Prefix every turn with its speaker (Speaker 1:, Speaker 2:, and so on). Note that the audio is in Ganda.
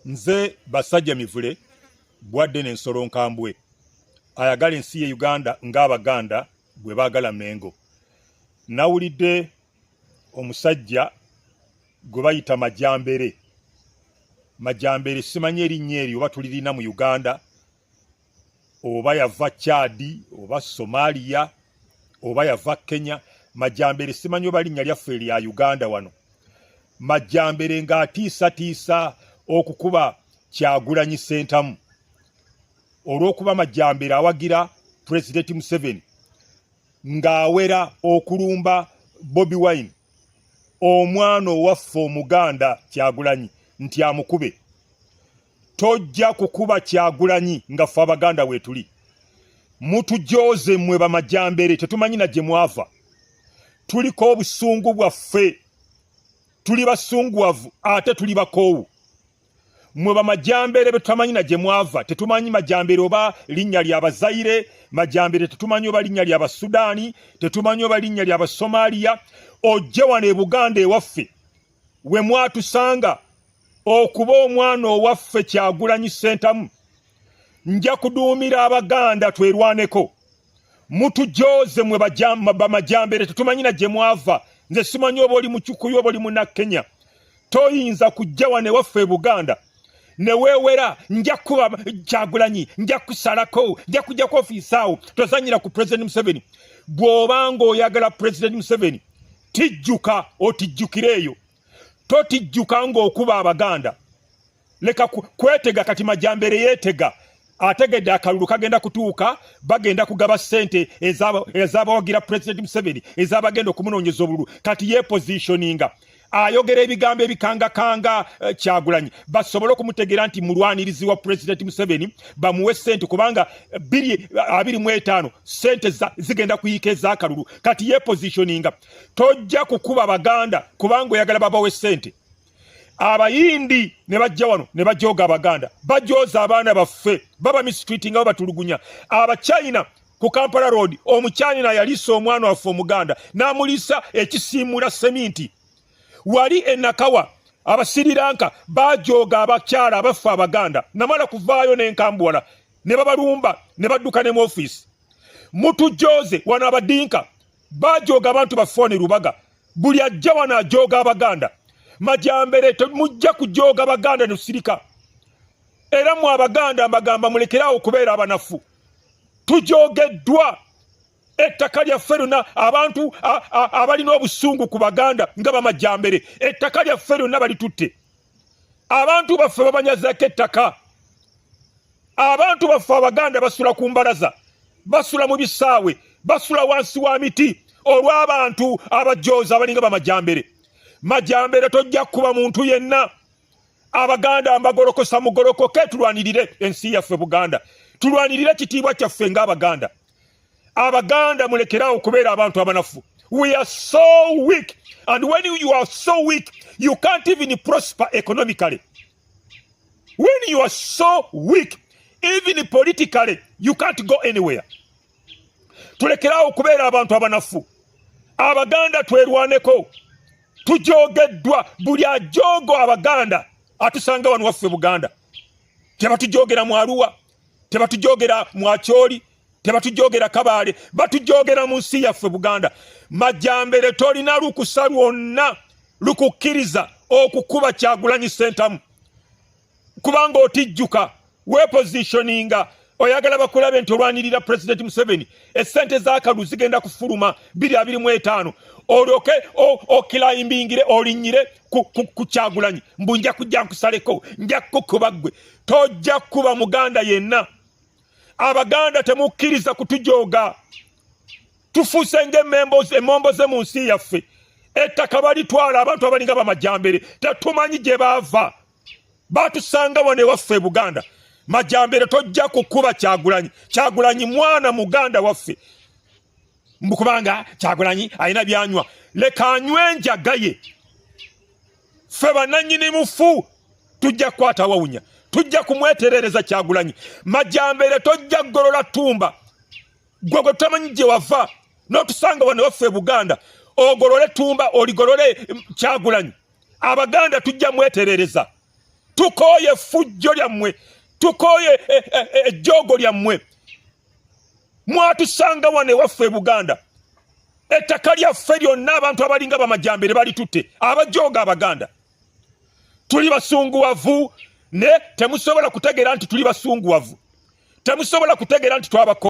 Speaker 1: Nze Basajja Mivule Bwadde n'ensolo nkambwe ayagala ensi ye Uganda ng'Abaganda bwe baagala Mengo. Nawulidde omusajja gwe bayita Majambere. Majambere simanyi erinnya eryo oba tulirina mu Uganda oba yava Chad oba Somalia oba yava Kenya. Majambere simanyi oba linnya lyaffe lya Uganda wano. Majambere ng'atiisatiisa okukuba Kyagulanyi Ssentamu olw'okuba Majambere awagira Pulezidenti Museveni ng'awera okulumba Bobi Wine omwana owaffe Omuganda Kyagulanyi nti amukube. Tojja kukuba Kyagulanyi nga ffe Abaganda weetuli. Mutujooze mmwe Bamajambere, tetumanyi na gye mwava. Tuliko obusungu bwaffe, tuli basunguwavu ate tuli bakoowu. Mmwe Bamajambere betutamanyi na gye mwava, tetumanyi Majambere oba linnya lya Bazaire, Majambere tetumanyi oba linnya lya Basudaani, tetumanyi oba linnya lya Basomaliya. Ojje wano e Buganda ewaffe we mwatusanga okuba omwana owaffe Kyagulanyi Ssentamu. Nja kuduumira Abaganda twerwaneko. Mutujooze mwe Bamajambere, tetumanyi na gye mwava. Nze simanyi oba oli Mukyukuyu oba oli Munnakenya. Toyinza kujja wano ewaffe e Buganda ne weewera nja kuba Kyagulanyi, nja kusalako, nja kujja ku ofiisi awo. Tozanyira ku President Museveni. Bw'oba ng'oyagala President Museveni, tijjuka otijjukire eyo, totijjuka ng'okuba Abaganda. Leka kwetega. Kati Majambere yeetega, ategedde akalulu kagenda kutuuka, bagenda kugaba ssente ezabawagira President Museveni, ezabagenda okumunoonyeza obululu. Kati yepositioninga ayogera ebigambo ebikangakanga Kyagulanyi basobole okumutegeera nti mulwanirizi wa President Museveni, bamuwe ssente, kubanga 2025 ssente zigenda kuyiika ez'akalulu. Kati yepositioninga. Tojja kukuba Baganda kubanga oyagala babawe ssente. Abayindi ne bajja wano ne bajooga Abaganda, bajooza abaana baffe, baba mistreating nga batulugunya. Abachina ku Kampala Road, Omuchina yaliisa omwana waffe Omuganda n'amuliisa ekisiimula seminti. Wali enakawa Abasiriranka bajooga abakyala abaffe Abaganda, namala kuvaayo n'enkambuwala ne babalumba ne badduka ne mu ofiisi. Mutujooze wano. Abadinka bajooga abantu baffe wano e Lubaga. Buli ajja wano ajooga Abaganda. Majambere, mujja kujooga Baganda nusirika. Era mu Abaganda mbagamba, mulekerawo okubeera abanafu. Tujoogeddwa ettaka lyaffe lyonna. Abantu abalina obusungu ku Baganda nga Bamajambere, ettaka lyaffe lyonna balitutte. Abantu baffe babanyazaako ettaka. Abantu baffe Abaganda basula ku mbalaza, basula mu bisaawe, basula wansi wa miti olw'abantu abajoozi abalinga Bamajambere. Majambere, tojja kuba muntu yenna. Abaganda mbagolokosa, mugolokoke tulwanirire ensi yaffe Buganda, tulwanirire ekitiibwa kyaffe ng'Abaganda. Abaganda, mulekerawo okubeera abantu abanafu. We are so weak, and when you are so weak, you can't even prosper economically. When you are so weak, even politically you can't go anywhere. Tulekerawo okubeera abantu abanafu. Abaganda, twerwaneko. Tujogeddwa. Buli ajogo Abaganda atusanga wano waffe Buganda. Tebatujogera mu Arua, tebatujogera mu Acholi, tebatujogera Kabaale, batujogera mu nsi yaffe Buganda. Majambere, tolina lukusa lwonna lukukkiriza okukuba Kyagulanyi Sentamu kubanga otijjuka, wepositioninga, oyagala bakulabe nti olwanirira President Museveni. Esente z'akalulu zigenda kufuluma 2025, olyoke okiclimbingire, olinnyire ku Kyagulanyi mbu nja kujja nkusaleko, nja kukuba ggwe. Tojja kuba Muganda yenna. Abaganda, temukkiriza kutujooga. Tufuuse ng'emmomboze mu nsi yaffe. Ettaka balitwala. Abantu abalinga Bamajambere tetumanyi gye baava, batusanga wano ewaffe e Buganda. Majambere, tojja kukuba Kyagulanyi. Kyagulanyi mwana muganda waffe. Mbu kubanga Kyagulanyi alina byanywa, leka anywe enjaga ye. Ffe bannannyini mufu tujja kukwata wawunya, tujja kumweterereza Kyagulanyi. Majambere, tojja kugolola tumba. Gwe gwe tutamanyi gye wava n'otusanga wano waffe e Buganda, ogolole tumba, oligolole Kyagulanyi. Abaganda tujja mweterereza. Tukooye effujjo lyammwe, tukooye ejjoogo lyammwe. Mwatusanga wano ewaffe e Buganda, ettaka lyaffe lyonna abantu abalinga bamajambere balitutte, abajooga Abaganda. Tuli basunguwavu, ne temusobola kutegeera nti tuli basunguwavu, temusobola kutegeera nti twabako.